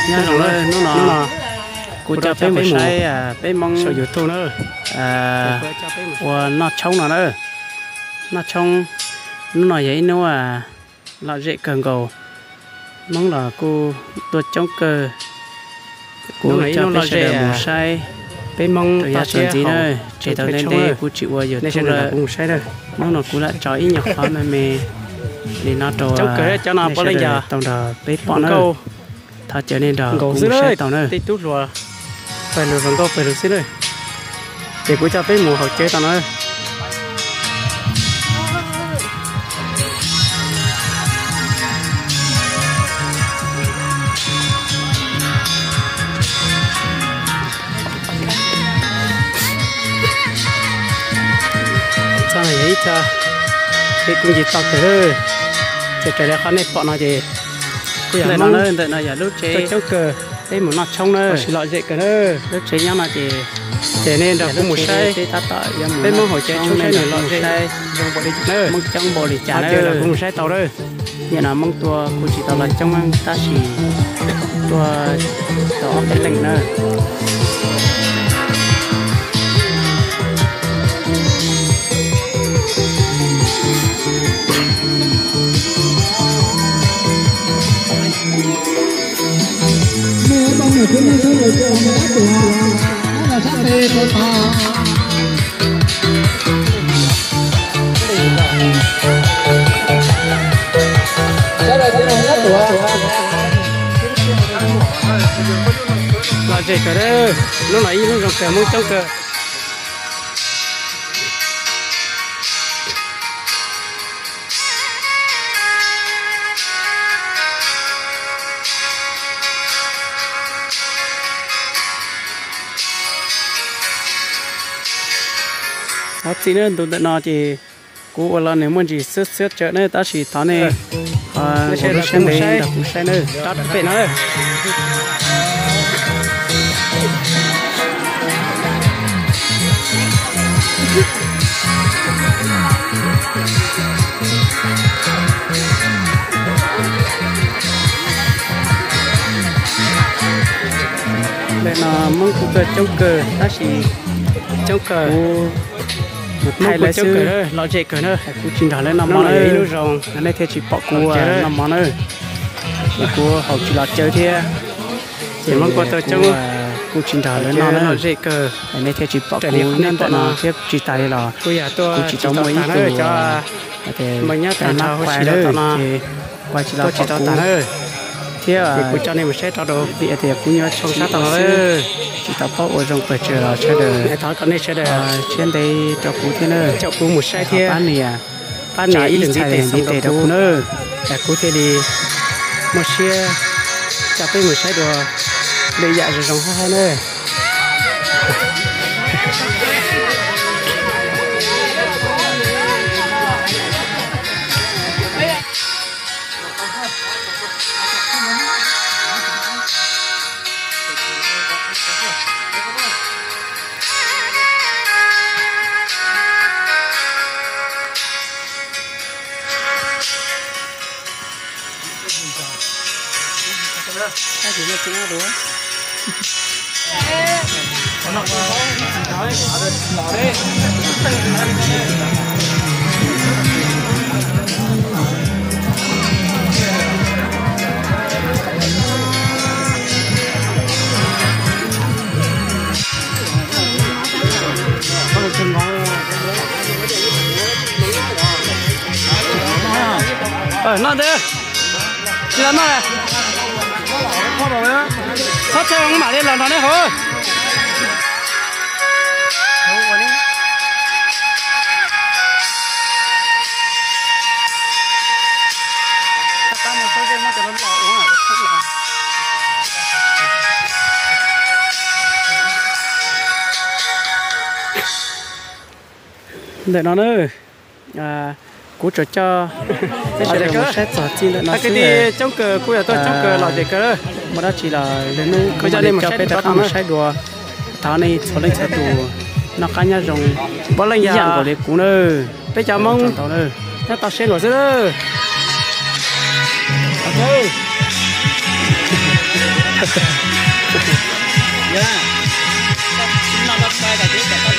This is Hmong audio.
Nyob zoo, hnub no kuv coj peb mus saib peb Hmoob saum YouTube na, ua noj tshoob no na. Noj tshoob, hnub no yog ib hnub lom zem kawg nkaus, Hmoob los kuj tuaj coob kawg. Kuv coj peb sawv daws mus saib peb Hmoob rau yav txuas ntxiv na. Tseg tau ntev ntev kuv tsis ua YouTube lawm, hnub no kuv lam tso ib nyuag qhov me me li no rau peb sawv daws tau nrog peb pom na. Thov caw nej nrog kuv mus saib tau na. Tej tub hluas pawg lug hluas nkauj pawg lug xwb na. Ces kuv coj peb mus haus cawv tau na. Txoj no yog ib txoj kev kuj ntsis tau kawg. Ces raws li qhov nej pom no ces kuj yog ntawm no, ntawm no yog lub tsev coob kawg, peb mus noj tshoob na, lom zem kawg na. Lub tsev nyob no ces, ces nej nrog kuv mus saib peb tab tom yuav mus peb Hmoob haus cawv tshoob, saib nws lom zem, Hmoob coob npaum li cas na. Kuv mus saib tau na. Nim no Hmoob tuaj kuj tsis tau los coob, tab sis tuaj tau ob peb leej na. Lom zem kawg, lub no ib lub zoo kawg, Hmoob coob kawg. Thov txim nawb, ntu ntawm no ces kuv ua los nws muaj ntsis xiab xiab tsawv na, tab sis thov nej ua lub siab ntev nrog kuv saib na, rov pem no. Ntawm no Hmoob kuj tuaj coob kawg, tab sis coob kawg, kuv mus thaij lawv xwb, lom zem kawg na. Kuv tsis nrog lawv noj mov na, ib lub zoo nej thiaj tsis pom kuv noj mov na. Ces kuv haus tsis los cawv thiab, ces Hmoob kuj tuaj coob, kuv tsis nrog lawv noj na, lom zem kawg, nej thiaj tsis pom kuv nyob ntawm no thiab. Tsis tas li los kuv tsis tau muaj ib tug nyob tag nrho huv si lawm, ces kuv tsis tau tag na. Thiab kuv coj nej mus saib rau vim tias kuv nyob tshoob sab tod xwb, tsis tau paub ua zoo pes tsawg los sawv daws thov kom nej sawv daws siab ntev rau kuv thiab na. Coj kuv mus saib thiab, pab nias, pab nias ib txhais ntiv tes rau kuv na, kuv thiaj li muaj siab coj peb mus saib dua lwm yam zoo zoo hab hab na. Noj ntawd, tsis los noj, txhob txhawj, mam li los nrog neb haus. Ntawm no na, kuv tsuas coj peb sawv daws mus saib txog txij ntawm no xwb. Coob kawg, kuj yog tuaj coob kawg, lom zem kawg. Muaj dab tsi los lwm hnub kuv mam li coj peb rov qab mus saib dua. Thov nej txhua leej txhua tus noj qab nyob zoo ib yam nkaus li kuv na. Peb cov Hmoob nyob tau siab luag xwb na. Yog, koj tsis noj koj tsis tau kom peb kom koj